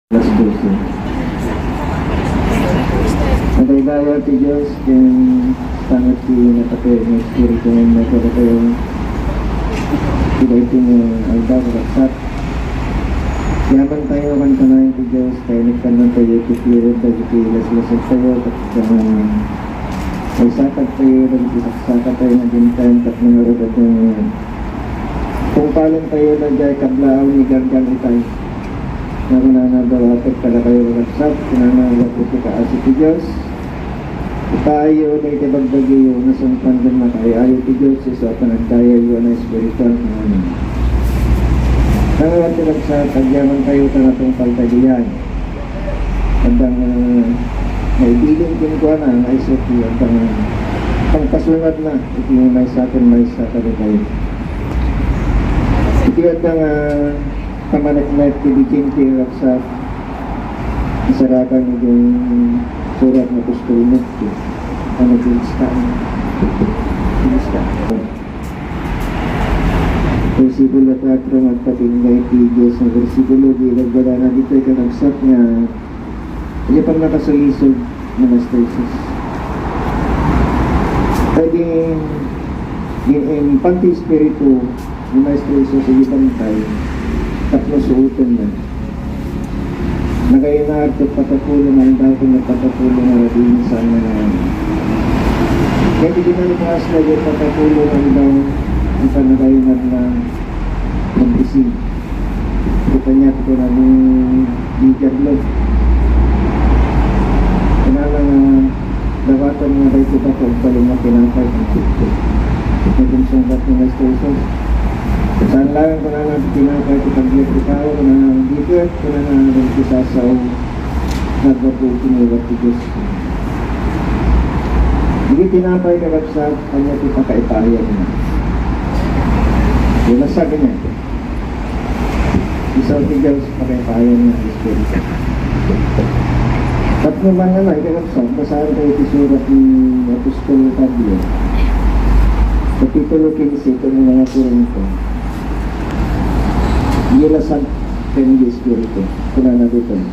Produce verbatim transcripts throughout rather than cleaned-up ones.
Alas dose. Madaydayaw ti Dios ken panget ti napateg nga Espiritu nga immay kadatayo. Iti daytoy nga aldaw, kakabsat, yaman tayo ken panayon ti Dios, ta inikkanna tayo iti piro dagiti laslasag tayo, ket, ah, maisakad tayo dagiti saksaka tayo nga dimteng tapno ngarud adda nga tungpalen tayo daydiay kablaaw ni Gargan Itay. Nga kunana, dawatek kadakayo, kakabsat, kunana, gapu ti kaasi ti Dios, ipaayo dagiti bagbagiyo nga sungpatna ken makaay-ayo ti Dios isu a panagdayawyo a naespirituan, kunana. Nangawat ti kakabsat, agyaman tayo ta natungpal tayo diay. Adda nga, ah, naibilin kenkuana nga isu ti adda nga pangpasungadna iti maysa ken maysa kadatayo. Iti adda nga pamaneknek ti Bidin ti Ragsat, isarakan iti surat ni apostol Mateo. Ano, pinista? Pinista. Bersikulo kuatro, magpatingga iti Dios nga bersikulo, di nagbalana ditoy, kakabsat, nga iti pannakasulisog nga maestresos. Kay di, di, em, panti espiritu ni maestresos iti bantay tapno suotenna. Nagayunar ket patapulo nga aldaw ken patapulo nga rabii saan nga nangayo. Ket idi nalpas dagiti patapulo nga aldaw, iti panagayunarna, nagbisin. Ket ania ti kuna ni Diablo? Kunana nga, dawatem nga daytoy bato agbalin nga tinapay. Nagsingsungbat ni Maestro Jesus. Saan laeng kunana ti tinapay ti pagbiag ti tao, kunana, ditoy, kunana, dagiti sasao, naggapu iti naiwat ti Dios. Dagiti tinapay, kakabsat, ania ti pakaipaayna? Di masabi niya. Isu ti Dios, pakaipaayna nga Espiritu. Tapno man nga, kakabsat, basaen tayo ti surat ni Apostol Pablo, Kapitulo kinse, iti mga Corinto. Di lasag ken di Espiritu. Kunana ditoy.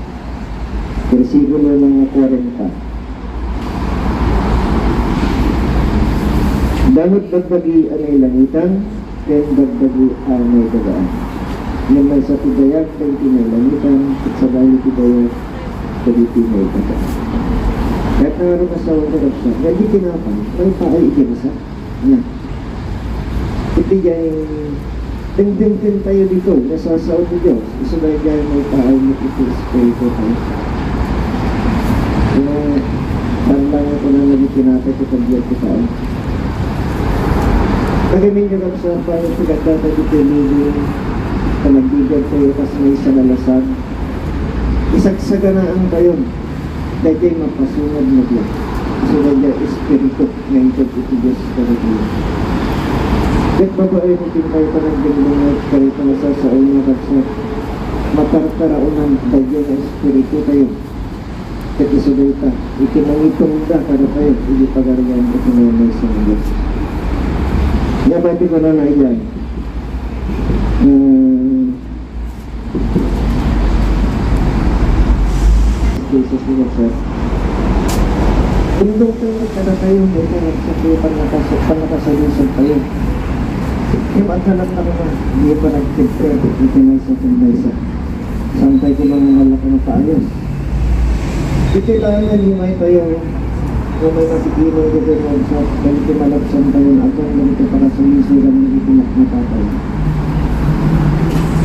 Bersikulo nga kuarenta. Damet bagbagi a nailangitan, ken bagbagi a naidagaan. Ngem maysa ti dayag dagiti nailangitan, ket sabali ti dayag dagiti naidagaan. Ket ngarud, a sawen, kakabsat, dagiti tinapay, maipaay iti lasag. Nia. Iti diay, dengdengken tayo dito, nga sasao ti Dios, isu daydiay maipaay met iti espiritu tayo. Nga, saan laeng kunana nga tinapay ti pagbiag ti tao. Kagamiyo, kakabsat, ti kaddata ditoy living, panagbibiag tayo kas maysa nga lasag, isagsaganaan tayo daydiay mapasungad nga biag. Isu daydiay espiritu nga inted iti Dios kadatayo. Ket babaen iti pay panagdengdengngeg kadayta nga sasao, kakabsat, matartaraonan daydiay nga espiritu tayo. Ket isu dayta iti mangitungda kadatayo iti Pagarian iti maymaysa nga Dios. Nia pay ti kunana idiay. Hmm. Jesus ni Nazareth. Tungtungpay kadatayo, iti nagsakit, pannakasu-, pannakasulisog tayo. Ngem adda laeng nga di panagtibker iti maysa ken maysa. Saan tayo ti mangangalak nga paayos? Iti laengen, immay tayo, no may matikimeng dagiti nga agsak, dagiti malabsan tayo nga agwan dagiti pakasulisogan dagiti napnapatay.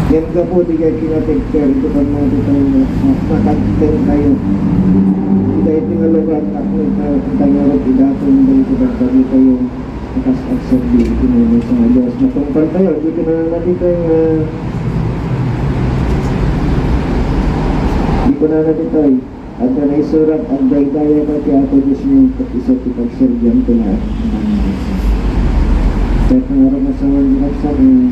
Ngem gapu ti diay kinatibker iti pammati tayo nga agsak, nakagteng tayo. Iti daytoy nga lugar, tapno ita-, ita ngarud idaton dagiti bagbagi tayo. Kas agserbi iti maymaysa nga Dios, matungpal tayo. Iti kunana ditoy nga, iti kunana ditoy, adda naisurat, "Agdaydayaw ti Apo Diosmi, ket isu ti pagserbiam," kunana. Ket ngarud, a sawen, kakabsat, mm,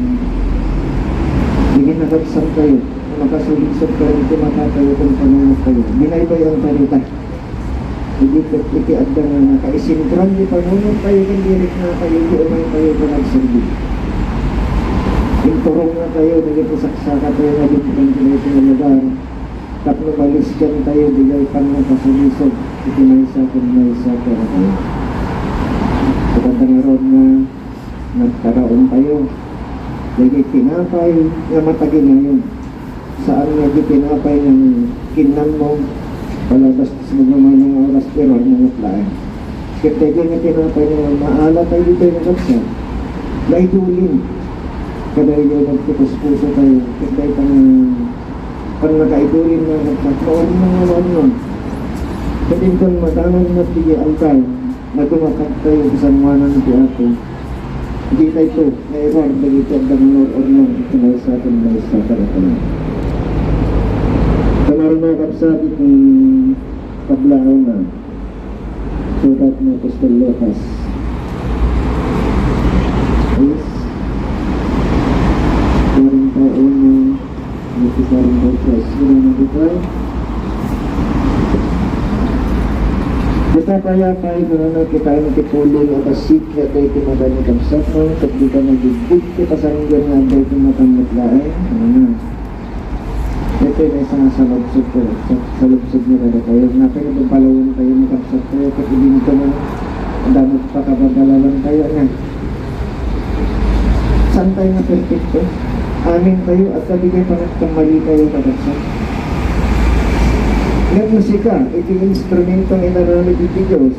dagiti nakabsat tayo, makasulisog tayo iti mata tayo ken panunot tayo. Binaybay-an tayo ta. Idi ket iti adda nga nakaisentro ti panunot tayo ken direk nga tayo, iti umay tayo ken agserbi. Inturongna tayo dagiti saksaka tayo nga dimteng iti daytoy nga lugar. Tapno malisken tayo, diay pannakasulisog iti maysa ken maysa kenkuana. Kadagiti ngarud nga nagtaraon tayo dagiti tinapay nga mataginayon. Saan nga di tinapay nga kinnanmo, palabas ti sumagmamano nga oras, error mo met laeng. Ket daytoy nga tinapay nga maala tayo ditoy nga kabsat, naidulin. Kadaytoy nagpupuspuso tayo, ket daytoy nga pannakaidulin nga kabsat, maurnong nga maurnong. Ket inton madanag met ti aldaw, nadumakat tayo kasangoanan ti Apo. Daytoy nga error dagiti agdamnor ornong iti maysa ken maysa kadatayo. Kanayon nga kabsat iti kablaawna, surat ni Apostol Lucas. Is, kuarenta uno, Iti sarong Dios, sino na dita? Dita kaya pay, no, no, kita ang tipulong a bassit, kaya tayo timadan ni kabsat, no? Ket dita nagigdig ti pasangger nga adda iti matan met laeng, ano na? Ito yung isang salubsog ko, sa, salubsog na kada tayo. Nga kayo, nagpalawan tayo ni kabsat tayo, ket ibinto na, ang damo pakabagalawan tayo, ano? Saan tayo nga perpekto? Amin tayo, at kabigay pa nga mali tayo, kabagsak. Ngem no sika, iti instrumento nga inaramid iti Dios,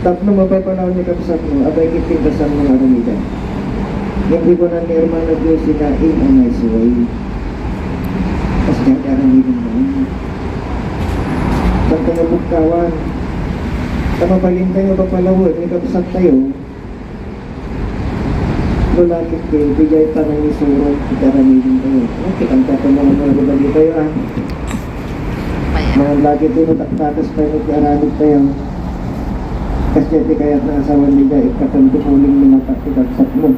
tapno mapapanaw ni kabsat mo, abay, iti pintasan mo nga aramiden. Ngem di ko na ni Hermano Dios sinain ang may suway. Kas dati aramiden mo. Saan tayo bugkawan? Kamabalin tayo, mapapalawan ni kabsat tayo. Lalaki ti, diay panangisuro, iti aramiden tayo. O, kitang tayo mga mga rubali tayo, ah. Maya. Mga lagi ti, mataktakas tayo, iti aramid tayo. Kasi iti kayat na asawa ni Jay, ikatan ti uling ni mata, ti kabsat mo.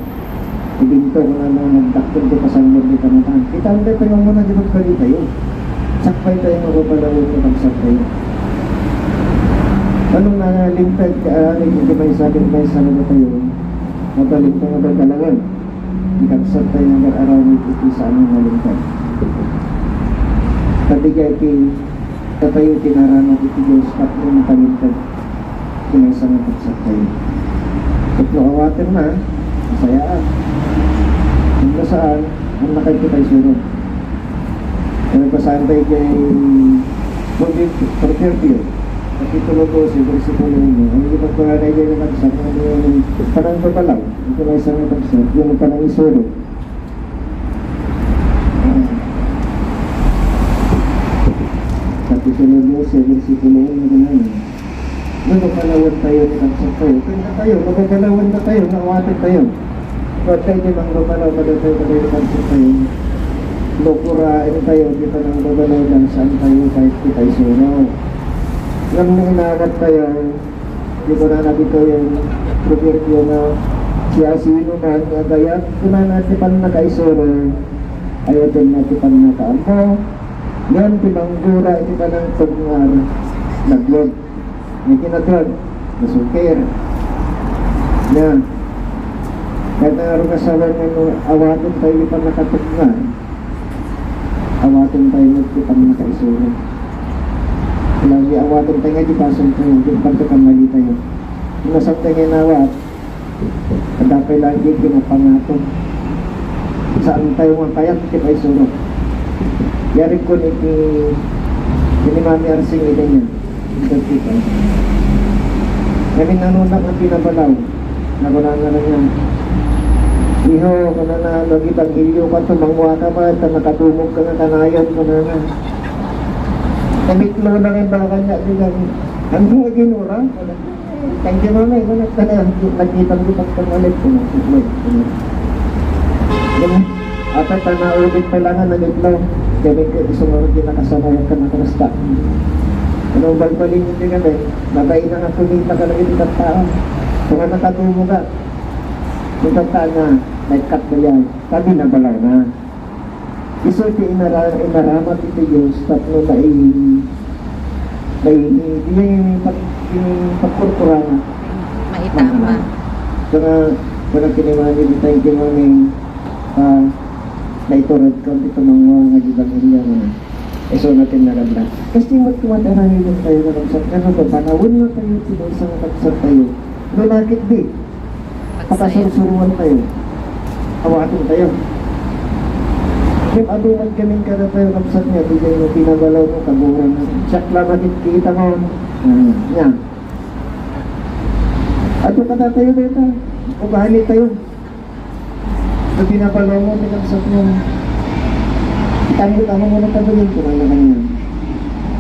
Ibinto ko na nang nagdakkel ti pasangmod ni kamatan. Kitang tayo, tayo muna, di ba, pwede tayo? Sakbay tayo, mapapalawan mo, kabsat tayo. Anong nalintag ti aramid, iti may sakit, may sarili tayo? Mabalin tayo, mapapalawan. Ikabsat tayo nga aramid iti saan nga lintag. Tabiga iti katayo ti naramat iti Dios tapno makalintag ti maysa nga kabsat tayo. Ket no awaten na, masayaan. Kung nasaan, ang nakay kita isuro. Kaya basahan tayo kay Proverbio, Proverbio, Kapitulo dose, bersikulo uno. Ang ipagkuranay dyan ng kabsat, ano yung pananggapalaw? Ito na isang kabsat, yung panangisuro. Kapitulo dose, bersikulo uno, ganyan. Mapapalawan tayo ni kabsat tayo. Kaya tayo, mapapalawan na tayo, naawatan tayo. Huwag tayo di manggapalaw, kada tayo, kada tayo, kabsat tayo. Lukurain tayo, di pa nang babalaw ng saan tayo, kahit kita isuro. Nang nainawat tayo, di ko na nabito yung proverbio na siya sino man, nga gayat, kunana ti pannakaisuro, ayaten na ti pannakaammo, yan ti manggura iti panangtugnar, naglog. May kinatag, nasukir. Na, kahit na nga asawa nga no, awaten tayo di pannakatugnar, awaten tayo met ti pannakaisuro. Lagi awaten tayo nga di pasen tayo, di pagkakamali tayo. Kung nasab tayo nga inawat, adda pay lagi kinapangato. Saan tayo nga kayat ti paisuro? Yari ko iti, iti ni Mami Arsing iti niya. Ito kita. Kami nanunang ang pinabalaw. Nakunana na niya, "Iho," kunana, "no, ebanghelio ka, tumangwa ka ba, ta nakadumog ka nga kanayon," kunana. Namitlo na rin ba kanya, di lang, "Ano, iginura?" Thank you, Mami. Kunana, nagkitang-kitang pangalit ko. Wait, wait. Atat na ulit pa lang ang namitlo. Kami ko isang oras din nakasama yung kanakarasta. Ano, balbalin yung tingnan eh. Mabay na nga kumita ka lagi ng tao. Kung ano ka tumuga, yung tata na, may cut na yan. Sabi na bala na. Isu ti inara-, inaramat iti Dios tapno nai-, nai-, diyay pag-, yung pagkurkurana. Maitama. Kaya, kaya kinimani di tayo kinimani, ah, naiturod ko dito mga nga di ba niya na. Isu na tinnagan na. Kasi mat-, matarangidan tayo na kabsat, pero babanawen na tayo, ti maysa nga kabsat tayo. No nakit di, pakasursuruan tayo. Awaten tayo. Kim adu man kamin kada tayo kabsat niya, di tayo pinabalaw mo, kaburan na. Siak la makikita mo. Hmm, yan. Ato kada tayo dito. Ubahani tayo. Sa pinapalaw mo, pinagsak mo. Itangit ako muna pagulin ko kanya kanya.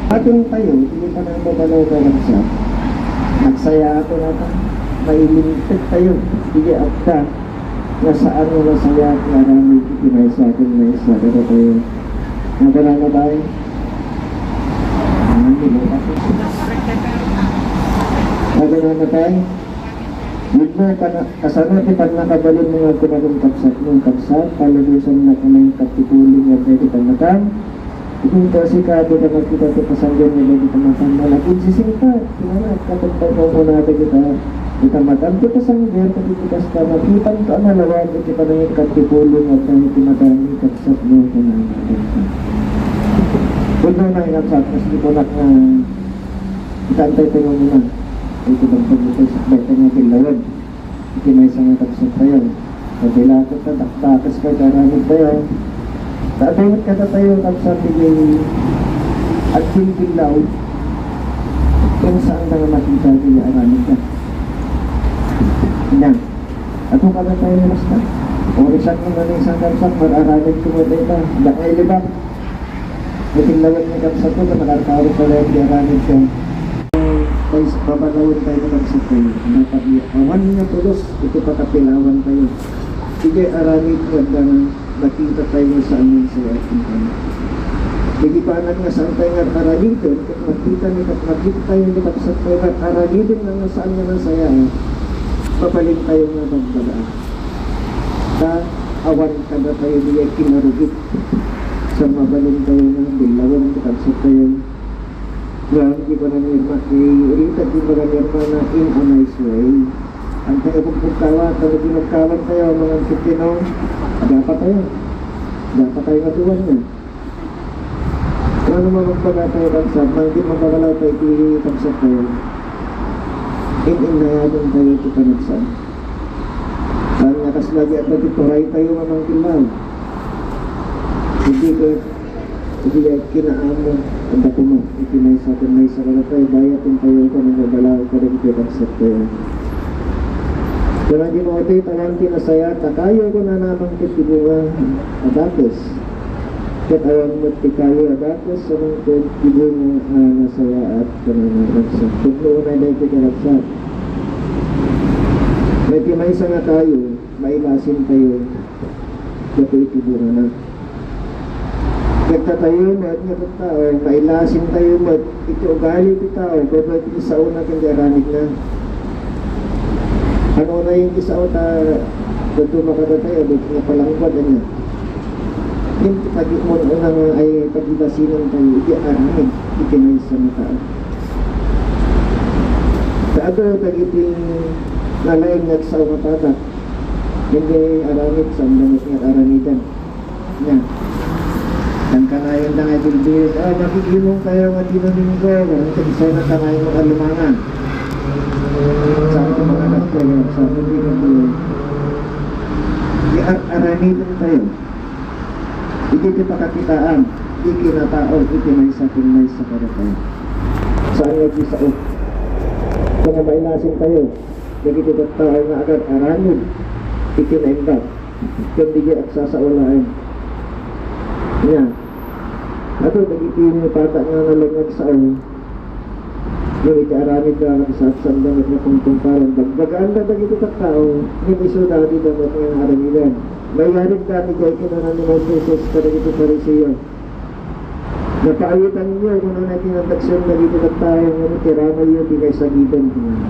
Atin tayo, hindi pa nang babalaw ka lang siya. Nagsaya ako na ta. Mailimit tayo. Hindi akta. Nga saan mo nasaya at nga ramay, iti maysa, iti maysa, kada tayo. Nagana na tayo. Ano, hindi mo pa. Nagana na tayo. Wenno, kana-, kasano ti pannakabalinmo nga agkumanen, kabsatmo, kabsat, palubosannak nga maikkat ti puli nga adda iti pannakaam? Idi inka sika, dika makita ti pasangger nga adda iti pannakaam, nga naginsisingpet ti anak, ket agpaypaypayna dagita, ita matan ti pasangger, ket iti kasta, makitanto a nalawag iti panangikkat ti puli nga adda iti mataam, kabsatmo, kunana. Wenno, nangikabsat, kas di kunak nga, itantay tayo muna. Iti bangkag ito, sakbay tayo nga billawan. Iti maysa nga kabsat tayo. Kabilakot ka, dakdakas ka, karamid tayo. Kabilakot ka tayo, kabsat, iti agbilbillaw. Kung saan ka nga makita, iti aramid ka. Ina, ato ka na tayo, basta. Orisan mo na ni isang kabsat, mag-aramid ko mo dito. Dakay libak. Iti lawag ni kabsatko, ta nakarkaro pala ti aramid ko. Kay babalawan tayo ni kabsatko. Dapat ni awan nga pulos, iti pakapilawan tayo. Iti aramid nga adda nga makita tayo nga saan nga saya iti kanya. Iti banag nga saan tayo nga aramiden, ket makita ni, ket makita tayo ni kabsatko nga aramiden nga saan nga nasaya, mabalin tayo nga bagbagaak. Ta awan kada tayo diay kinarugit. Sa mabalin tayo nga billawan ti kabsat tayo. Nga, di ko na ni Irma, iritag di baga ni Irma na in a nice way. Ang tayo pagpagkawa, kami di magkawan tayo, mga Pilipino, dapat tayo. Dapat tayo nga duwan niya. Ano man magbaga tayo, kabsat, man di magkakalaw tayo, di kabsat tayo. In, in, nayaman tayo, ti panagsan. Saan nga kasla di adda ti turay tayo nga mangkillaw? Hindi ko, hindi ay kinaamo, adda kuma, iti maysa ken maysa kada tayo, bayaten tayo iti nagbabalaw kadagiti kabsat tayo. Kuna di Maote, awan ti nasaya, ta kayo, kuna namang ket ti bunga a dakes. Ket awan met ti kayo a dakes, awan ket ti bunga a nasayaat, kuna namang sa. Pudno unay daytoy, kakabsat. May ti maysa nga kayo, mailasin tayo, gapu iti bungana. Ket tayo met nga tattao, mailasin tayo met iti ugali ti tao, gapu iti saona ken di aramidna. Ano na yung isao ta, dadduma kada tayo, dito nga palangguad, ania? Ket ti pag-, mo-, una nga ay pagilasinan tayo, iti aramid, iti maysa nga tao. Ta adu dagiti nalaing nga agsao nga tada, ken di aramid, saan da met nga aramidan. Nia, kankanayon da nga bilbil, "Ah, makigimong kayo nga Domingo, ngem ti isu na kanayon makalumangan." Saan ti mga nagtulo, saan ti nagtulo. Di ar-, aramiden tayo. Iti ti pakakitaan, ti kinatao, iti maysa ken maysa kadatayo. Saan nga di sao? Kung mailasin tayo, dagiti tattao nga agar-aramid iti naimbag, ken dagiti agsasao laeng. Nia, adu dagiti pada nga nalengngag sao, ngem iti aramid nga nagsatsandanget nga tungtungpalan, bagbagaanda dagiti tattao, ngem isuda dida met nga aramidan. Mayarig dati jay kinuna ni Moises kadagiti Fariseo. "Napaawitanyo," kunana, "ti nandagsen dagiti tattao, ngem iti ramayyo, dikay sagiden," kunana.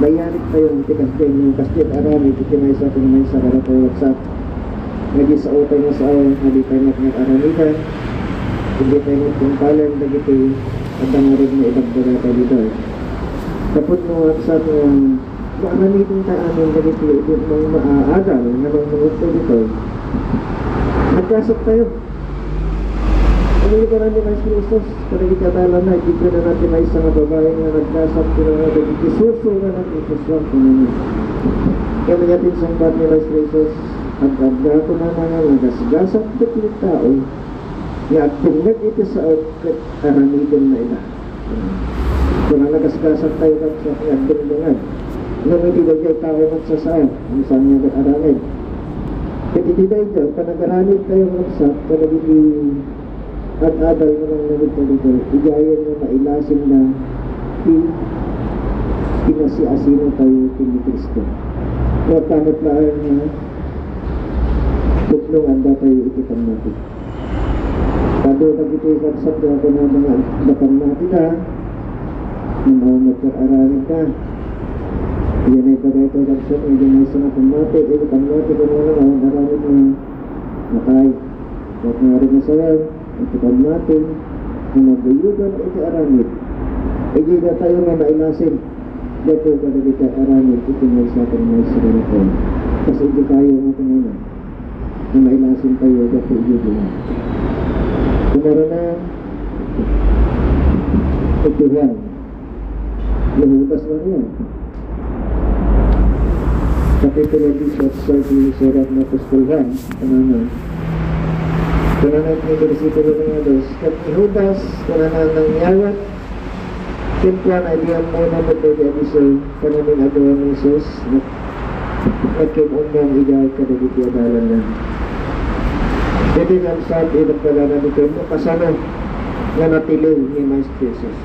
Mayarig tayo ti kasdiay, kasdiay aramid iti maysa ken maysa kadatayo, kabsat. Nga di sao tayo nga sao, nga di tayo met nga aramidan, ken di tayo met tungpalen dagiti adda ngarud nga ibagbagatayo ditoy. Kaput no, kabsat, nga maaramiden tayo amin dagiti idi mang maadal nga mangmanguto ditoy. Nagkasat tayo. Iti kunana ni Maestro Jesus kadagiti adalanna, iti kunana ti maysa nga babai nga naggasat, kunana dagiti suso nga nagsususuan, kunana. Ket iti insungbat ni Maestro Jesus, "Ad-adda," kunana, "nga nagasgasat dagiti tao nga agdengngeg iti saok ket aramidenna ida." Kunana, nagasgasat tayo, kabsat, nga agdengdengngeg. Ngem iti daydiay tao nga agsasao, saan nga aramid? Ket iti daydiay panagaramid tayo, kabsat, kadagiti ad-adal nga nangnangited kadatayo, idiayen nga mailasinda ti kinasiasino tayo ken ni Cristo. Ngem ta met laeng nga pudno nga adda tayo iti pammati. Kadu dagiti kabsat nga kunana nga adda pammatida, nga maumot ket aramidda. Iyan ay bagay ito, kabsat, nga di maysa nga pammati, iti pammati kunana nga awan aramid nga matay. Ket nga rin nga sawen, iti pammati, nga maguyogan iti aramid. Iti datayo nga mailasin, gapu kadagiti aramid iti maysa ken maysa nga tawen. Kas iti tayo nga kunana, nga mailasin tayo gapu iti Dios. Kumarana, iti Juan, ni Judas Maria. Kapitulo disiotso ti surat ni Apostol Juan, kunana. Kunana iti bersikulo nga dos, ket ni Judas, kunana, nangyawat kenkuana idi ammona met daydi a disso, panamin-aduan ni Jesus, nagkim-ummong idiay kadagiti adalanna. Daytoy nga kabsat, ibagbaga ditoy no kasano nga natiliw ni Maestro Jesus.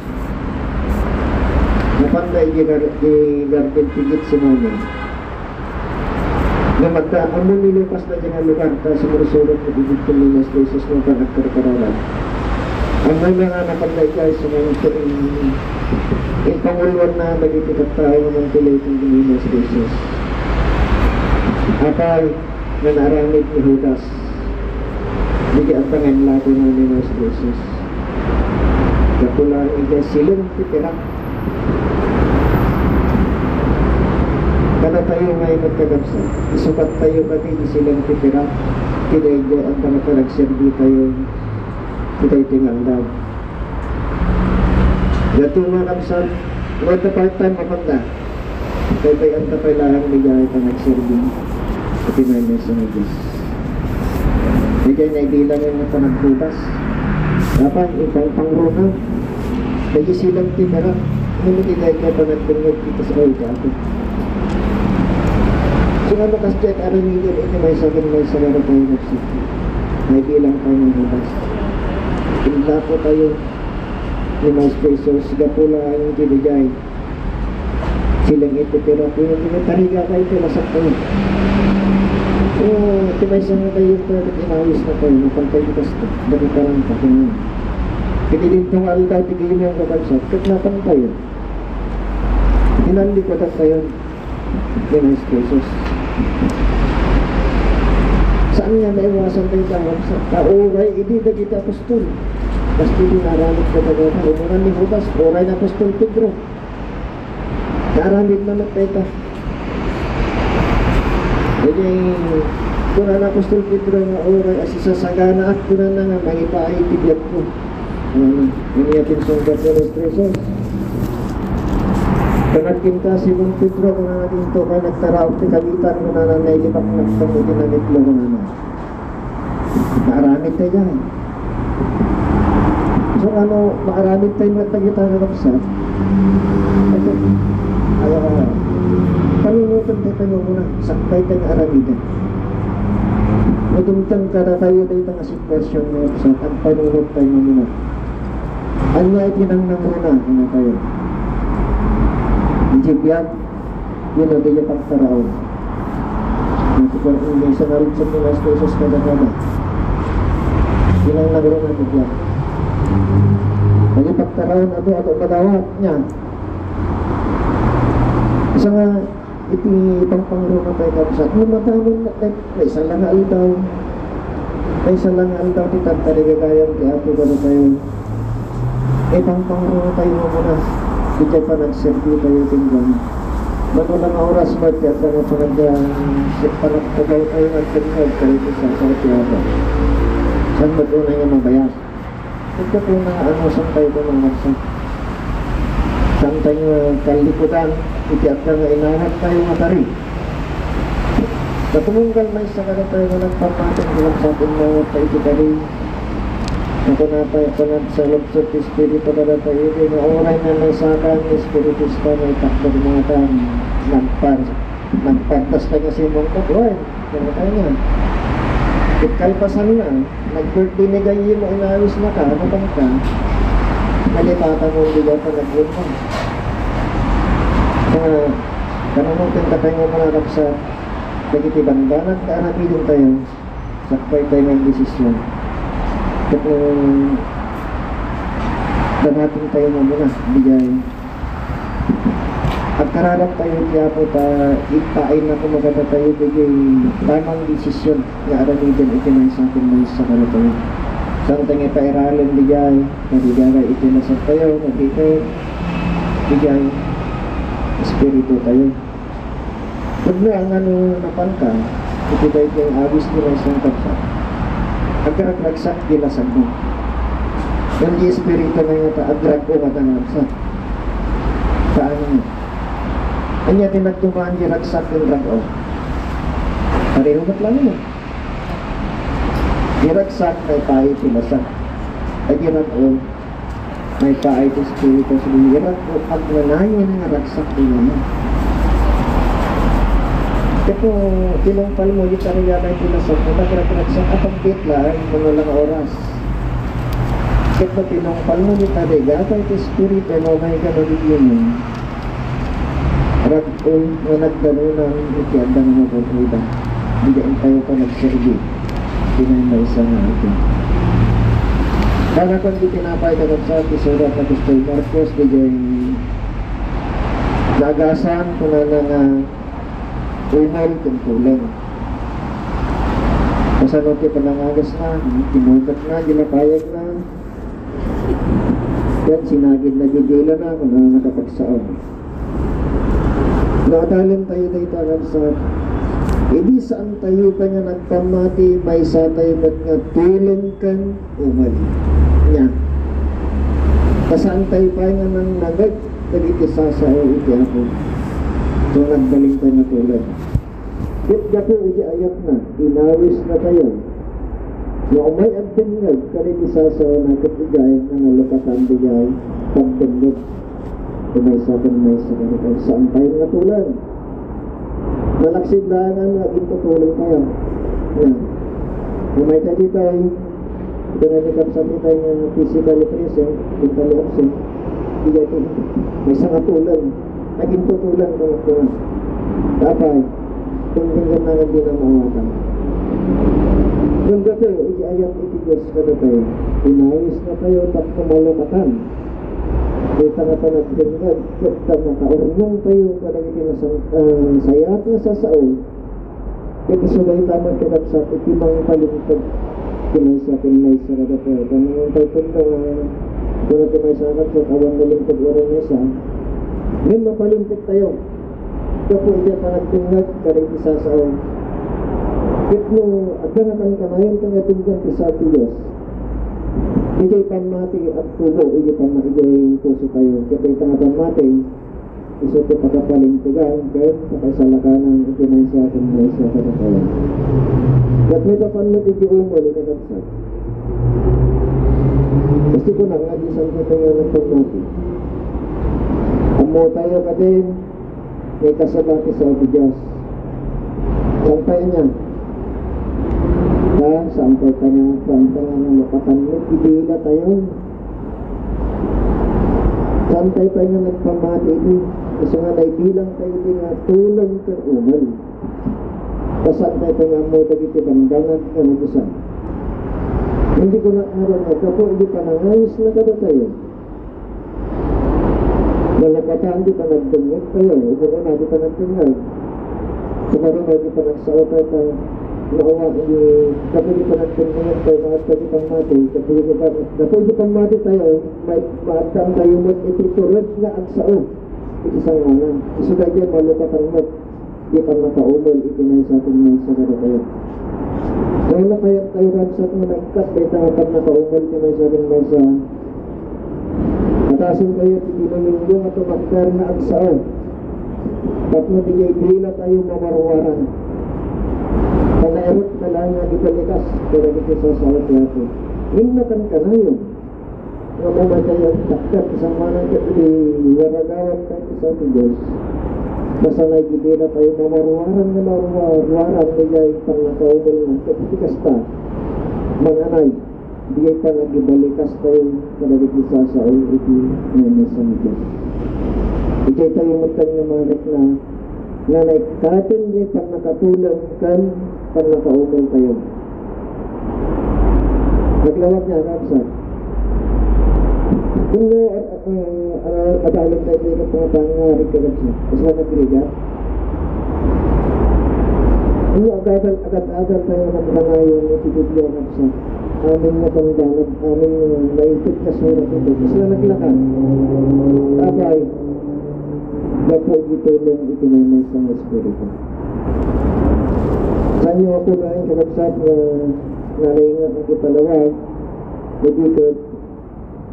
Napanda idiay gar-, idiay garden ti Getsemane. Ngem adda, ammon ni Lucas daydiay nga lugar, ta sumursurot iti bibidkon ni Maestro Jesus no panagkarkararan. Ammona nga napanda idiay sumursurot, in-, impanguloanna dagiti tattao nga mangtiliw ken ni Maestro Jesus. Apay nga naaramid ni Judas dagiti adda nga inlako ni Maestro Jesus? Gapu laeng iti sileng ti pirak. Kadatayo nga inut, kakabsat, isukattayo kadi ti sileng ti pirak ti daydiay adda nga panagserbitayo iti daytoy nga aldaw. Daytoy nga kabsat, what the part-time mapanda? Baybay-anta pay laeng idiay panagserbi iti maymaysa nga Dios. Daydiay naibilang nga panagbutas. Dapat ipangpangruna. Daydi sileng ti pirak. Ngem iti daydiay panagdengngeg iti sao ti Apo. Sino no kasdiay aramiden iti maysa ken maysa nga tayo nagsigi? Naibilang tayo nga butas. Inlako tayo ni Maestro Jesus, gapu laeng iti daydiay. Sileng iti pirak, iti tariga kayo, iti masakit. O, iti maysa nga tayo, iti inawis na tayo, napantay iti kasto, dagiti parang pa, kung iti dintong aldaw, ti gayam nga kabsat, ket napantay. Inalli ko tayo, ni Maestro Jesus. Saan nga naiwasan tayo, kabsat? Ta uray idi dagiti apostol. Basta di naramit ko tayo, umunan ni Judas, uray ni apostol Pedro. Naaramid na met dayta. Idiay kunana apostol Pedro nga uray a sisasaganaak, kunana, nga mangipaay ti biagko. Ano, ania ti insungbat ni Maestro Jesus? Kunana kenka, Simon Pedro, kunana, dinto ka nagtaraok ti kabitan, kunana, nailibaknak iti namitlo, kunana. Maaramid tayo dyan. So, ano, maaramid tayo nga tagita nga kapsat. Ito, ah, panunutan tayo tayo muna. Sakbay tayo nga aramidan. Madumtang kada tayo tayo nga sitwasyon nga kapsat. Ang panunod tayo muna. Anya iti nangnangruna, ano tayo? Iti biag, Yun, iti pagtaraon. Iti pag-, iti sangarutsot ni Maestro Jesus kadakada. Kinang nagruna ti biag. Iti pagtaraon, ato, ato, madawat niya. Isa nga, iti pangpangruna tayo kabsat. Yung mataman na, na, na isa lang nga aldaw. Na isa lang nga aldaw, ti tagtarigagayan ti Apo kada tayo. Ipangpangruna tayo muna, iti panagserbi tayo iti Dios. Mano lang nga oras met ti adda nga panag-, panagtagaw tayo nga agtagtag tayo iti sasao ti Apo. Saan met unay nga mabayag? Ito po na ano, saan tayo po, mga kapsat? Saan tayo nga kalikudan iti adda nga inawat tayo nga kari? Katunggal maysa kadatayo nga nagpapateg nga nagpapinawat ta iti kari. Nga kunatayo, kunat sa lungsod ti Espiritu kadatayo, iti nga uray nga nasakan ni Espiritu Santo, itakder mo nga nagpar-, nagpartas tayo nga Simon Pedro, ay, kunatayo nga. Ket kalpasanna, nag-birthday ni Gaye mo, inawisnaka, napan ka, nalipatan mo, hindi ka pa nag-birthday. Nga, kanunong tinta tayo nga mga kapsat, dagiti banbanag nga aramiden tayo, sakbay tayo nga desisyon. Ket no, danaten tayo nga muna, bijay. Agkararag tayo iti Apo ta ipaayna koma kadatayo dagiti tamang desisyon nga aramiden iti maysa ken maysa kadatayo. Saan tayo nga ipairalen, bijay, mabigaray iti nasat tayo, mabigaray, bijay, espiritu tayo. Pudno a nga no napanka iti daytoy nga awis ti maysa nga kabsat, agragragsak ti lasagmo. Ngem ti espiritu nga nga ta agrag-o nga ta nga kabsat. Saan nga? Ania ti nagdumaan ti ragsak ken rag-o? Pareho met laeng. Ti ragsak, maipaay ti lasag. Ay, ti rag-o, maipaay ti espiritu, so, di rag-o, agnanayon nga ragsak ti lama. Ket no tinungpalmo iti tarigagay ti lasag, no nagragragsak, apagpit laeng, mano la nga oras. Ket no tinungpalmo iti tarigagay ti espiritu, no, may ganun, rag-o nga nagdanunan iti adda nga maburbuda. Dida intayo pa nagserbi. Iti maysa nga atin. Para kung di tinapay, kakabsat, ti surat ni apostol Marcos, didiay naagasan, kunana nga umel ken tuleng. Kasano ti panangagasna, tinutekna, dinapayagna, ket sinagidna diay dilana, kunana nga pagsao. No, adalen tayo dayta, kabsat. Idi saan tayo pay nga nagpammati, maysa tayo met nga tuleng ken umel. Nia, ta saan tayo pay nga nangnangeg dagiti sasao iti Apo. So, nagbalin tayo nga tuleng. Ket gapu iti ayatna, inawisna tayo. No, umay agdengngeg kadagiti sasaona, ket idiay nga nalukatan diay pagdengngeg. Ti maysa ken maysa, saan tayo nga tuleng? Nalaksid laeng nga agintutuleng tayo. Nia, umay tayo ditoy, iti ni kabsat itay nga physically present, mentally absent, diay ti maysa nga tuleng. Agintutuleng, mga kuna. Apay, tungtunggan na nga di na maawatan. Ngem gapu iti ayat iti Dios kadatayo, inawisna tayo tapno malukatan. Dayta nga panagdengngeg, ket ta makaurnong tayo kadagiti nasan-, ah, nasayaat nga sasao, ket isu dayta met ti kabsat iti mangpalinteg ti maysa ken maysa kadatayo. Ket no, pudno nga kuna ti maysa nga kabsat, awan nalinteg uray maysa, ngem mapalinteg tayo gapu iti panagdengngeg kadagiti sasao. Ket no adda nga kankanayon nga tunggal ti sao ti Dios, diay pammati agtubo iti pamma-, iti puso tayo. Ket dayta nga pammati, isu ti pakapalintegan ken pakaisalakanan iti maysa ken maysa kadatayo. Ket maipapan met iti umel, iti kabsat. Kas ti kunak nga di saan tayo nga nagpammati. Ammo tayo kadin, nga ikasaba ti sao ti Dios. Saan tayo nia? Ta, saan tayo nia? Saan tayo nga nalukatan met ti dila tayo? Saan tayo pay nga nagpammati idi? Isu nga naibilang tayo idi nga tuleng ken umel. Ta saan tayo pay nga ammo dagiti bambanag nga ubusan? Ngem di kunak ngarud nga gapu idi panangawisna kadatayo, nalukatan ti panagdengngeg tayo, umuna ti panagdengngeg. Sumaruno ti panagsao tayo ta maawa, idi gapu iti panagdengngeg tayo, maadda ti pammati, gapu iti pan-, gapu iti pammati tayo, may, maaddan tayo met iti tured nga agsao iti sangoanan. Isu daydiay malukatan met ti pannakaumel iti maysa ken maysa kadatayo. Ania kayat tayo, kabsat, nga maikkat dayta nga pannakaumel ti maysa ken maysa? Atasen tayo ti Domingo nga tumakder nga agsao tapno diay dila tayo mawarwaran. Panairut na lang nga ibalikas kadagiti sasao ti Apo. Ngem nakankanayon, nga umatay a takder ti sangmanan ket idi waragawat tayo ti sao ti Dios, masanay idi dila tayo mawarwaran nga mawarwaran daydiay pannakaumel ket iti kasta, manganay, diay panagibalikas tayo kadagiti sasao iti maysa nga Dios. Idiay tayo met kanian nga marikna nga naikkaten diay pannakatulong ken pannakaumel tayo. Naglawag nga, kabsat. Kuno, ah, ah, ah, adalon tayo tayo nga pangapangarit ka, kabsat. Kasla nagrigat. Kuno, agadal, agad-agal tayo nga panayon iti Biblia, kabsat. Amin nga pangbanag, amin nga naited nga surat ito. Kasla naglakad. Apay, gapu iti tulong iti maymaysa nga Espiritu. Saanyo a kunaen, kakabsat, nga nalaingak nga ipalawag, idi ket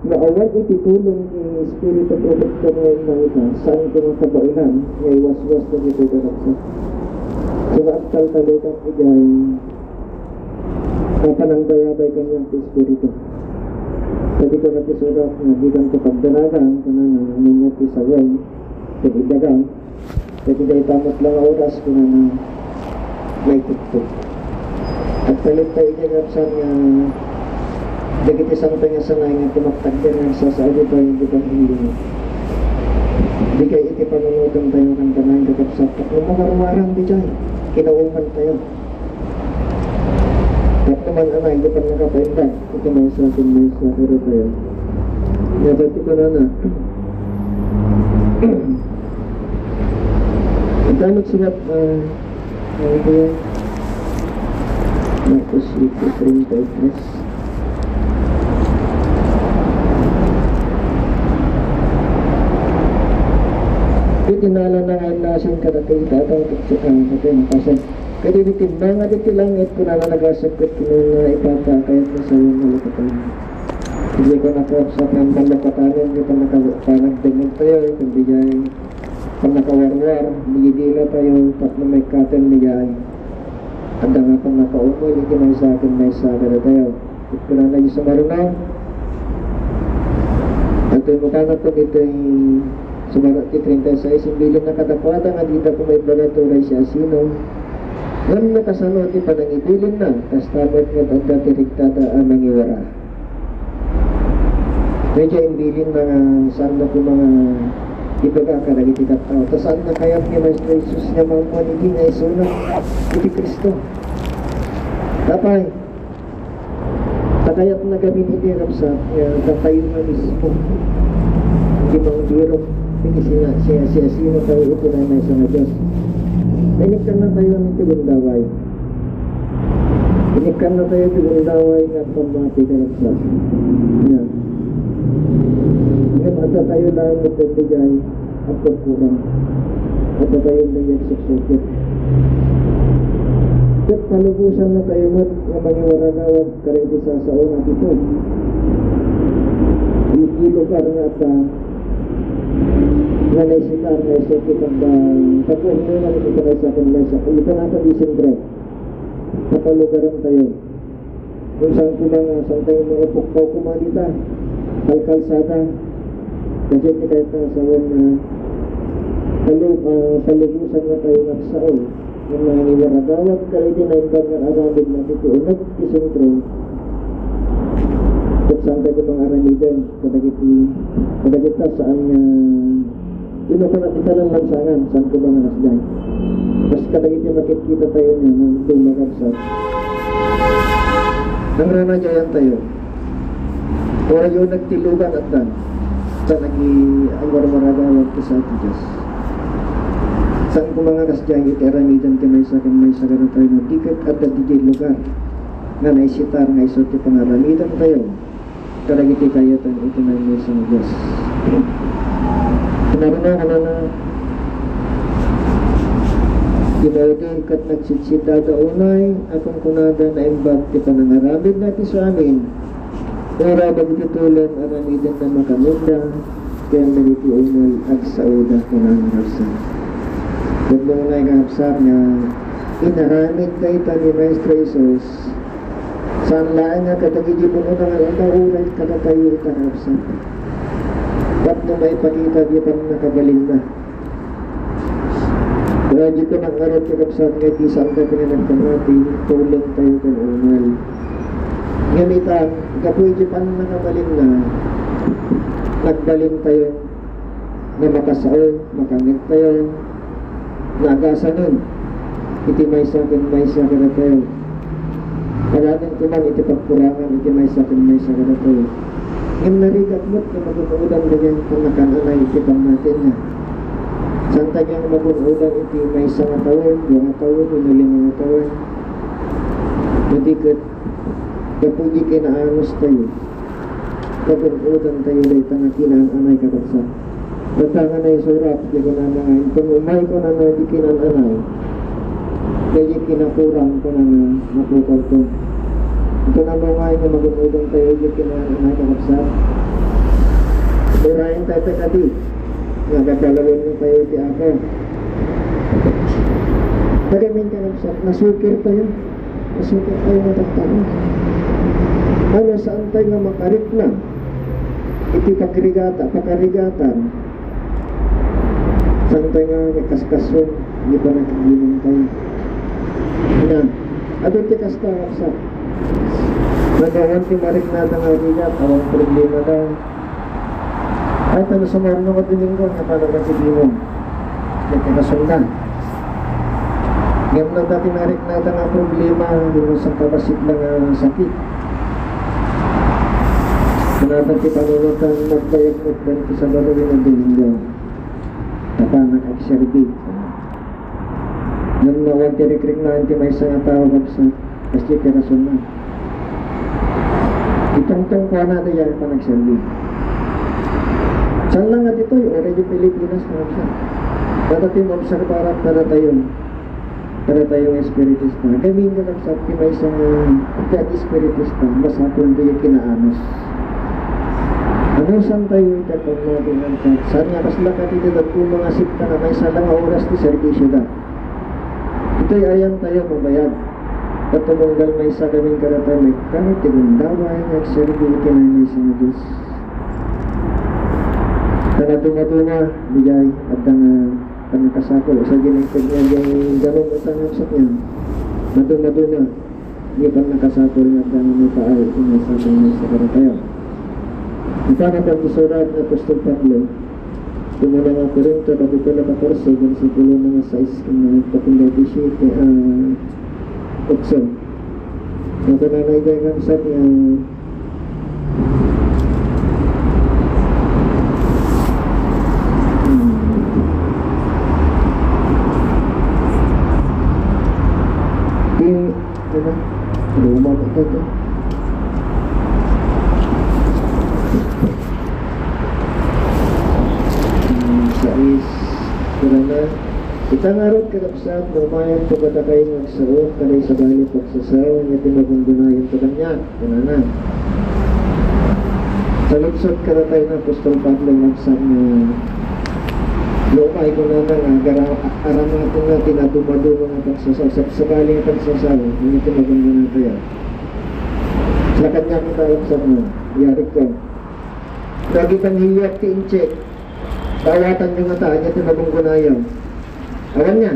no awan iti tulong ti Espiritu Protektor nga immay ita, saanko nga kabaelan nga iwaswas dagitoy, kakabsat. Sika agtaltalekak idiay a panangbayabay kaniak ti Espiritu. Kadi kuna ti surat nga dikanto pagdanagan, kunana, ania ti sawen ken idaga, ket dayta met la nga oras, kunana, maitugtog. Agtalek tayo idiay, kabsat, nga dagiti sangpay nga sanay nga tumaktakder nga agsasao ditoy iti paghinggilin. Dikay iti panunoten tayo, kankanayon, kakabsat, tapno mawarwaran ditoy kinaumel tayo. Tapno man-anay iti pannakapaimbag iti maysa ken maysa kadatayo. Nia daytoy kunana. Ita met surat, ah, ano ito yan? Marcos eight treinta y tres. Iti nalana nga innasin kadagiti tataw, ket sika, ket iti nakasen. Ket idi timmangad iti langit, kunana, nagasat ket kinuna, Ipata, kayatna sawen, malukatan. Idiay kunana, kabsat, nga malukatanen, iti pannaka-, panagdengngeg tayo, ken diay pannakawarwar, didila tayo, tapno maikkaten, diay adda nga pannakaumel iti maysa ken maysa kadatayo. Ket kunana iti sumaruno, adtoy mo kanaton iti sumaruno ti treinta y seis, imbilinna kadakuada nga dida koma ibbaga ti uray siasino, ngem no kasano ti panangibilinna, kasta met nga adda ti rigtada a mangiwara. Daydiay imbilinna nga saanna koma nga ibaga kadagiti tattao, ta saanna kayat ni Maestro Jesus nga maammuan idi nga isuna iti Cristo. Apay, ta kayatna gamin iti, kabsat, nga datayo nga mismo ti mangbirok iti sina-, siya-, siasino tayo iti maymaysa nga Dios. Inikkanna tayo iti gundaway. Inikkanna tayo iti gundaway nga pammati, kakabsat. Nia. Ngem adda tayo laeng nga pagbigbigay a pagkulang. Adda tayo nga agsuksukit. Ket palubosanna tayo met nga mangiwaragawat kadagiti sasao nga ditoy. Iti lugar nga adda nga naisitar nga isu ti pagda-, pagkuhungan iti maysa ken maysa. Iti napan di sentro. Papalugaran tayo. Kung saan ko nga, saan tayo maipuktaw koma dita, kalkalsada. Kasi ti kayat nga sawen nga palu-, ah, palubosan na tayo nga agsao. Nga mangiwaragawat kadagiti naimbag nga aramid nga ti uneg ti sentro. Ket saan tayo mangaramiden kadagiti, kadagita saan nga Ino koma ti pananglansangan, saan ko ba nga nasdan? Kas kadagiti makitkita tayo niya, nga dumagabsat. Nangranajayan tayo. Orayo nagtilugan at dan. Sa nagi-, agwarwaragawan ti sa ti Diyos. Saan ko nga nasdan iti aramidan ti maysa ken maysa kadatayo, no? Di ket adda didiay lugar nga naisitar nga isu ti pangaramidan tayo. Kadagiti kayatan iti maymaysa nga Dios. Kinaruna, kanana, Kinaudir ket nagsidsiddada unay a kunkunada naimbag ti panangaramidna ti suamin. Uray dagiti tuleng aramidenna makanenda ken dagiti umel agsaoda, kunana, kakabsat. Ket no unay, kakabsat, nga inaramid dayta ni Maestro Jesus, saan laeng nga kadagiti bunona nga adda, uray kadatayo ita, kakabsat. Tapno maipakita ti pannakabalinna. Kaya ditoy ngarud, kakabsat, nga iti saan tayo nga nagpamati, tuleng tayo ken umel. Ngem ita, gapu iti pannakabalinna, nagbalin tayo nga makasao, makanget tayo, nga agasanen iti maysa ken maysa kadatayo. Awanen ko man iti pagkurangan iti maysa ken maysa kadatayo. Ngem narigat met nga magun-odan dagiti pannakan-anay iti pammatina. Saan tayo nga magun-odan iti maysa nga tawen, dua nga tawen, wenno lima nga tawen. No di ket, gapu iti kinaanus tayo, magun-odan tayo dayta nga kinaan-anay, kakabsat. Ket ta nga naisurat, di kunana nga, inton umay, kunana, di kinaan-anay, daydi kinakurang, kunana, mapukawto. Inton ammom nga magun-odan tayo, di kinaan-anay, kakabsat. Urayen tayo ti kadi, nga gabalawen tayo ti Apo. Tagamin, kakabsat, nasukir tayo. Kasi ket ay matataro. Ano, saan tayo nga makarikna iti pagrigata, pakarigatan? Saan tayo nga makaskason, di ba, nakiginan tayo? Na, adu ti kasta, sa, nagawan ti mariknada nga rigat, awan problema daw. Ay, pero sumarno ka, Domingo, nga para ka ti Dimo. Ket nakasunda. Ngem no dati nariknada nga problema, no sangkabassit la nga sakit. Kunada ti panunotan, nagbayag met ti Sabado wenno Domingo. Tapanak agserbi. Ngem no awan ti rikriknaan ti maysa nga tao, kabsat, kasta ti rasonna. Itungtungkuanada diay panagserbi. Saan la nga ditoy, uray diay Pilipinas, nga kabsat. Dayta ti maobserbaran kadatayo, kadatayo nga espiritista. Gamin, kakabsat, ti maysa nga ti ag-espiritista, masapul diay kinaanus. Anusan tayo iti pammatingan, saan nga kasla kadagiti dadduma nga sekta nga maysa la nga oras ti serbisioda. Ditoy ayan tayo mabayag. Ket tumunggal maysa gamin kadatayo, maikkan ti gundaway nga agserbi iti maymaysa nga Dios. Kana dumaduma, diay adda nga pannakasakol, sa ginagkad nga diay danum ita nga sakyan. Madumaduma, di pannakasakol nga adda nga maipaay iti maysa ken maysa kadatayo. Ita nga pagisurat ni Apostol Pablo, Iti una nga Corinto, kapitulo katorse, bersikulo nga sais ken kapindaydi siete, ah, otso. Nakunana iti nga kabsat nga, hmm. Di, ano? Roma ba ito? Hmm, sais. Kunana, ita ngarud, kakabsat, no umayonto kadakayo nga agsao, kada isabali pagsasao, nga ti magungunayonto kaniak. Kunana. Saludsod kadatayo ni Apostol Pablo, kakabsat, nga no umay, kunana, nga agara-, aramaten nga ti nadumaduma nga pagsasao, sabsabali nga pagsasao, nga ti magungunatayo. Sa kaniak ita, kakabsat, nga, yari ko. Dagiti anghel ti inchik, daawatanyo ngata, ania ti nagunggonayo? Awan nia.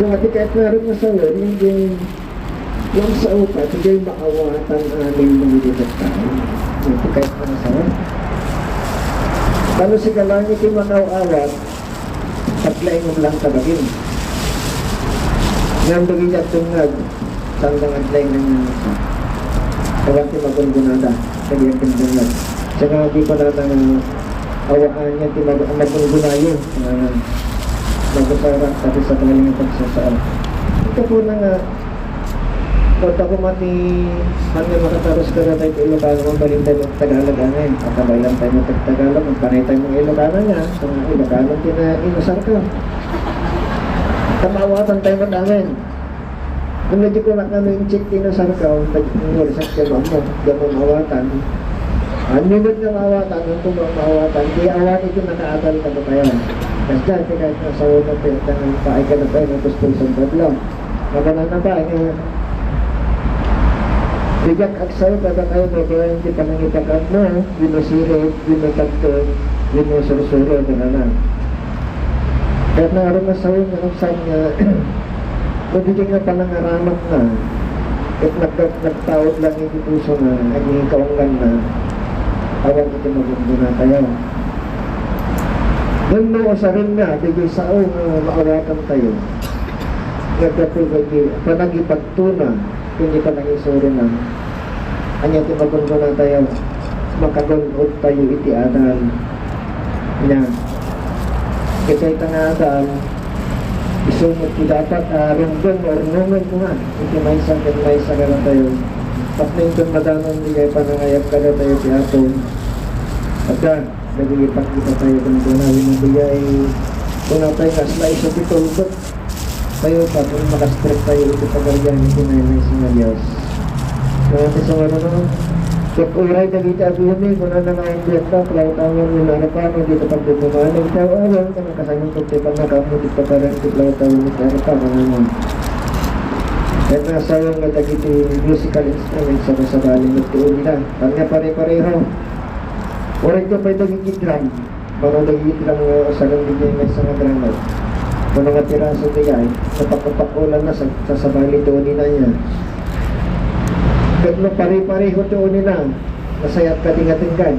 Kung ati kayat nga rin masawen, yung, yung sa upat, hindi maawatan amin ng iti tattao. Yung ati kayat nga masawen. Kano si Kalangi ti manaw-awat, paglaing lang tabagin. Ngem dagiti agdengngeg, saan nga aglaing nga awan ti magungunada, dagiti agdengngeg. Siya nga di pa nata nga awan nga ti mag-, magungunayo, nga magusarak, tapos sa galing ang pagsasao. Ito po na nga, Ket ako mati, man nga makatarus ka na tayo Ilocano, mabalin tayo mag-Tagalog, ano eh. Makabayan tayo mag-Tagalog, magpanay tayo mag-Ilocano niya. So, nga, Ilocano, pinainusar ka. Ta maawatan tayo met amin. Ngem no di kunak nga no incheck ti inusarkaw, ta di mo research nga maammo, di mo maawatan. Ania met nga maawatan, ngem kung maawatan, di awan iti nakaadal kadatayo. Kasdiay ti kayat nga sawen ti adda nga ipaay kadatayo nga apostol San Pablo. Mabalana pa nga, diak agsaw kadakayo babaen ti panangipakaammo, wenno sirib, wenno tagteng, wenno sursuro, kunana. Kayat nga aron masawen nga nagsaad nga, no diay nga panangaramatna, ket nag-, nagtaud lang iti pusona, ania kaungganna, awan iti magungonatayo. Ngem no usarenna, diay sao nga maawatantayo, nga gapu iti panagipagtuna, ken di panangisurina. Ania ti magungonatayo? Makagun-odtayo iti adal. Ania? Ket dayta nga adal, isu met ti dapat a runggen, urnongen koma iti maysa ken maysa kadatayo. Tapno inton madamagtayo diay panangayab kadatayo ti Apo, adda dagiti pagkitatayo kenkuana wenno diay kunatayo nga asla isu ti tulbek tayo tapno makastrek tayo iti Pagarian iti maymaysa nga Dios. Kayat ti sangaruno, ket uray dagiti aguymi, kunana nga umbiatda, plawtawan wenno arpanon dita pagdumdumaan, iti aw-awan, ken nakasayon ket ti pannakaammo ti pagarian ti plawtawan iti arpa, kunana. Ket nasayon nga dagiti musical instruments a masabali met ti unina. Ania pare-pareho? Uray pay dagiti drum. Mano dagiti lang nga usarenna diay maysa nga drummer. Mano nga piraso diay, napakpakulanna sa, sa sabali ti unina niya. Ket no pare-pareho ti unina, nasayaat kadi nga tenggan?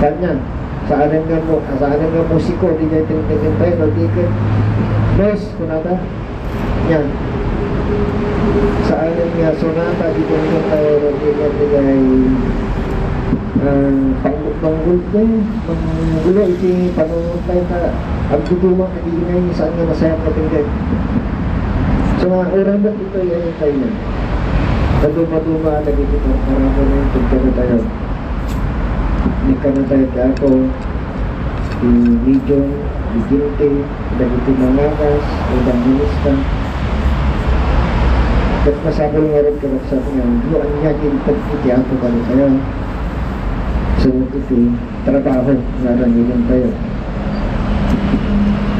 Ania, saanen nga mu-, saanen nga musiko diay tengtengen tayo, no di ket noise, kunata? Ania, saanen nga sonata, di ko nagtayo, di ko nagtayo, ah, panggut-panggut, eh, panggulo iti panunot tayo, ta, agduduma, kadi nga, saan nga nasayaat nga tenggen. So, nga, uray met itoy, ay, tayo na. Naduma-duma, dagiti parparamon, pagkano tayo. Ni kanatayo ti Apo, ti medium, ti guilty, dagiti mangakas, evangelista. Ket masapul ngarud, kakabsat, nga no ania ti inted iti Apo kadatayo, isu met iti trabaho nga aramidentayo.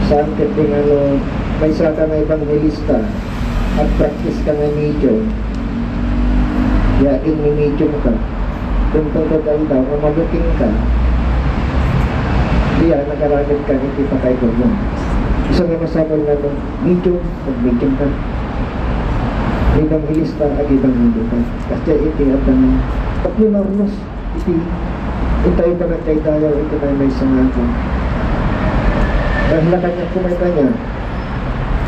Saan ket ti nga no maysaka nga evangelista, agpraktiska nga medium, ya, agin-medium ka, Tungtungpod aldaw nga mabuking ka, diay nagaramid ka iti pakaibagmo. Isu nga masapul nga no medium, agmedium ka. Evangelista, agibanghelio ka. Kasdiay iti adda nga tapno narnos iti intayo panagdaydayaw iti maymaysa nga apo. Dahil na kanya kumaitanya,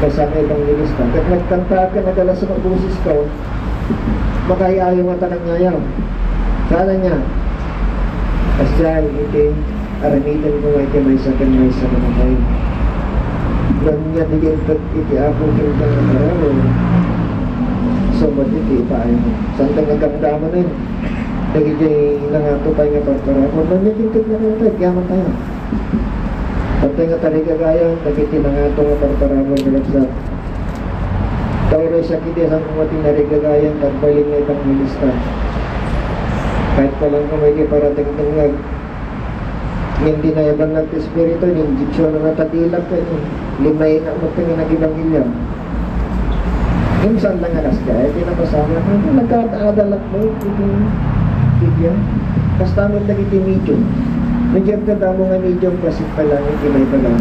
kaysa nga evangelista. Ket nagkanta ka, nagalas nga boses ka, Makay-ayo nga ta kaniayo. Sana niya, kasdiay iti aramiden ko nga iti maysa ken maysa nga makay. Ngem nia ti inted iti Apo kenka nga parabur, isu met iti ipaaymo. Saan ta nga gamgamanen dagiti nangato pay nga parparabur? Ngem nia ti inted nga kanta, agyaman tayo. Saan ta nga tarigagayan dagiti nangato nga parparabur nga nagsa-, Ta uray sakit, saan koma ti narigagayan ti agbalin nga evangelista? Kahit pa lang koma iti paratengtengngeg, ngem di nayaban ti Espiritu, ininjeksionanna ta dilak ket limayna met nga nagibanghelio. Ngem saan lang nga kasdiay ti napasamak, ngem nagkaad-adalak met iti media. Kasta met dagiti medium. Medium, kadamo nga medium, bassit pay lang iti maipalan.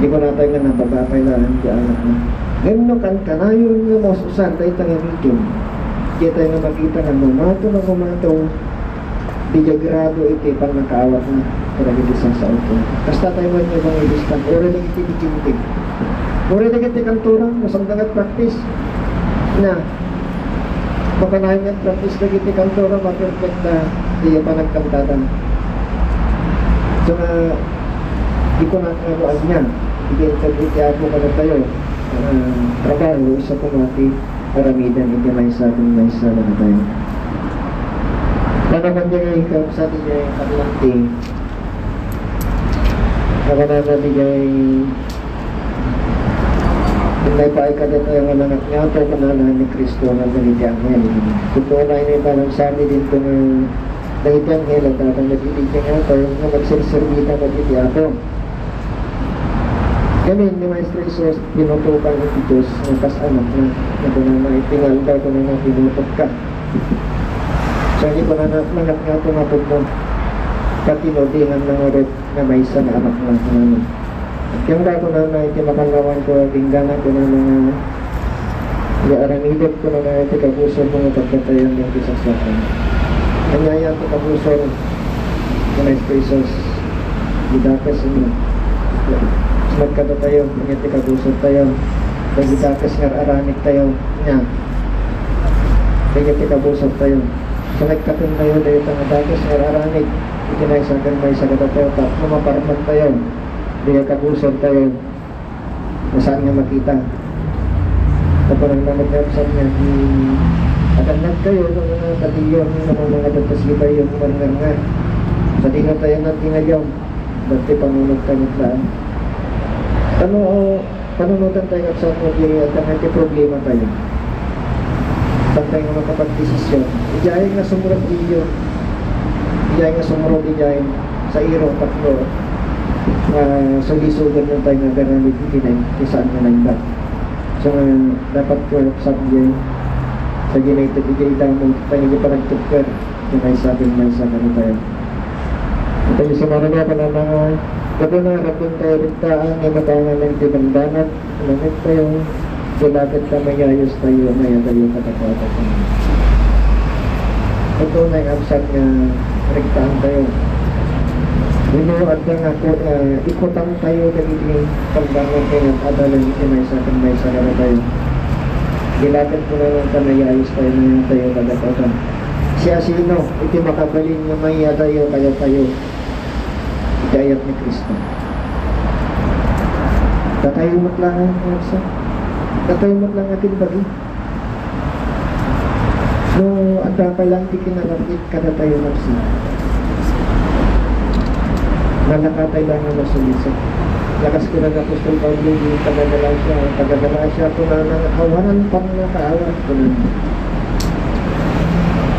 Di ko natay nga nababa pay laeng ti anakna. Ngem no kankanayon nga maus-usan dayta nga medium, diay tayo nga makita nga mamato nga mamato, diay agrado iti pannakaawatna kadagiti sasaoto. Kasta tayo met nga evangelista, uray dagiti biginti. Uray dagiti kantora, masapul nga practice na. Makanayon nga practice dagiti kantora, maperfecta diay panagkantada. So nga, di ko na nga no ania, iti inted iti Apo kadatayo, ah, trabaho, isu koma ti aramiden iti maysa ken maysa kadatayo. Panaman diay, kabsat, diay parlante, nakanana diay Naipaay kadatayo nga nangatngato, kunana ni Cristo nga dagiti anghel. Kunana, inayta nga sabi dinto nga dagiti anghel, adda met iti ngato nga agserserbita met iti Apo. Ngamin, ni Maestro Jesus, tinutokan iti Dios nga kas anakna. Nga kunana, iti nga aldaw, kunana, tinutokka. So, iti kunana, nangatngato nga pudno. Pati no di nga nangarot nga maysa nga anakna, kunana. Ket kunana, iti makannawanko, inggana, kunana, nga, nga aramidek, kunana, iti kabusor mo nga pagpatayan nga iti saksakam. Ania ti kabusor, kunana ni Jesus, idakes mo. Sumat kadatayo, ania ti kabusor tayo. Dagiti dakes nga ar-aramid tayo, nia. Dagiti kabusor tayo. Sumat kadatayo, dagiti dakes nga ar-aramid. Iti maysa ken maysa kadatayo, tapno maparmek tayo. Dagiti kabusor tayo. Saan nga makita. Kaparang naman nga saan nga, hmm, agannad kayo, no, nga katiyo, no, mga tatas kita yung marngar nga. Sa di na tayo nagtingayaw. Dati panunod tayo lang. Ano, panunutan tayo sa mga diri at ang iti problema tayo. Saan tayo nga makapagdesisyon? Ijay nga sumurot iyo. Ijay nga sumurot ijay sa iro taklo. Nga sulisugan mo tayo nga ganamit iti na, kung saan nga naimbag. So, nga dapat ko sabihin, sa ginaitag ijay damo, tayo nga panagtugkad. Kaya sabi nga sa kanitayo. Ito yung sumarang na pala na, kapag na rapin tayo rin taan, nga matangan ng tibang danat, lamit tayo, sulapit ka, mayayos tayo, mayatayo, katapatak. Ito na yung absat nga rektaan tayo. Ino, adda nga ko, ah, ikutan tayo dagiti pagbangon tayo, adalin iti maysa ken maysa nga tayo. Dilapit mo na lang ka, mayayos tayo, mayatayo, katapatak. Siasino iti makabalin nga mayadayo kadatayo iti ayat ni Cristo? Datayo met laeng, Marsa. Datayo met laeng a timbagi. No, adda pay laeng ti kinarapit kadatayo, Marsa. Nalakatay laeng a masulisog. Lakas kuna ni Apostol Pablo, di taga-Galacia, taga-Galacia, kunana nga awanan pannakaawat, kunana.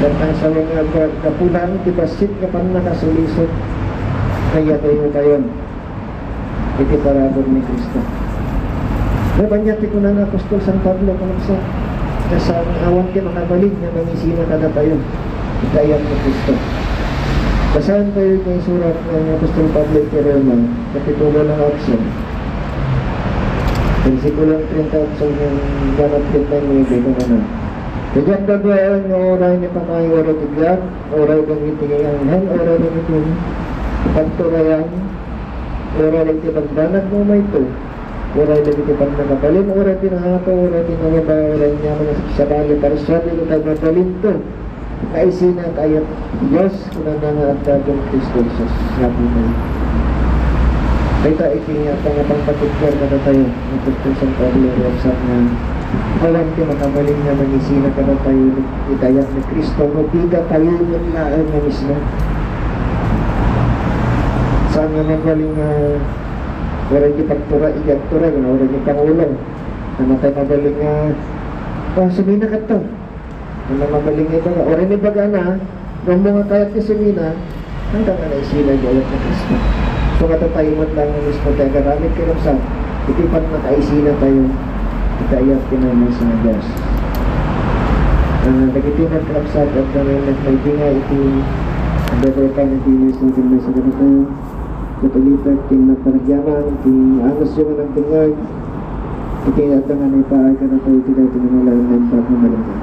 Ket ang sawen nga ga-, gapu laeng ti bassit nga pannakasulisog, kayatayo tayon iti parabur ni Cristo. Nabanya ti kuna ni Apostol San Pablo, kunana sa, nga saan, awan ti makabalin nga mangisina kadatayo iti ayat ni Cristo. Basaen tayo iti isurat ni Apostol Pablo iti Roma, Kapitulo nga agso, bersikulo treinta y ocho hanggang treinta y nueve, kunana. Diak daduaen nga uray ni patay, uray ti biag, uray dagiti anghel, uray dagiti pagturayan, uray dagiti banbanag nga umayto, uray dagiti pannakabalin, uray ti nahato, uray ti nangaba, uray ania nga sabsabali, parsuan dagiti mabalinto. Naisina tayo, Dios, kunana nga adda ken Cristo Jesus, nga Apotayo. Dayta iti nga pangapangpatugkar kadatayo, ni Cristo San Pablo, nga awan ti makabalin nga mangisina kadatayo iti ayat ni Cristo, no di datayo met laeng nga mismo. Saan nga mabalin nga uray ti pagtura, iti agtura, nga uray ti pangulo. Saan nga mabalin nga, "Oh, sumina kadto." Saan nga mabalin nga ibaga. Uray ni bagana, no, ammo nga kayat ti sumina, hanggang nga naisina iti ayat ni Cristo. So, kadatayo met laeng nga mismo ti agaramid, kakabsat, iti pannakaisina tayo iti ayat ti maymaysa nga Dios. Ah, dagiti met, kakabsat, adda met maidinga iti pagbabaetan iti maysa ken maysa kadatayo. Katulipek ti nagpanagyaman, ti anusyo nga nagdengngeg, iti adda nga naipaay kadatayo iti daytoy nga malaen nga imbag nga malinteg.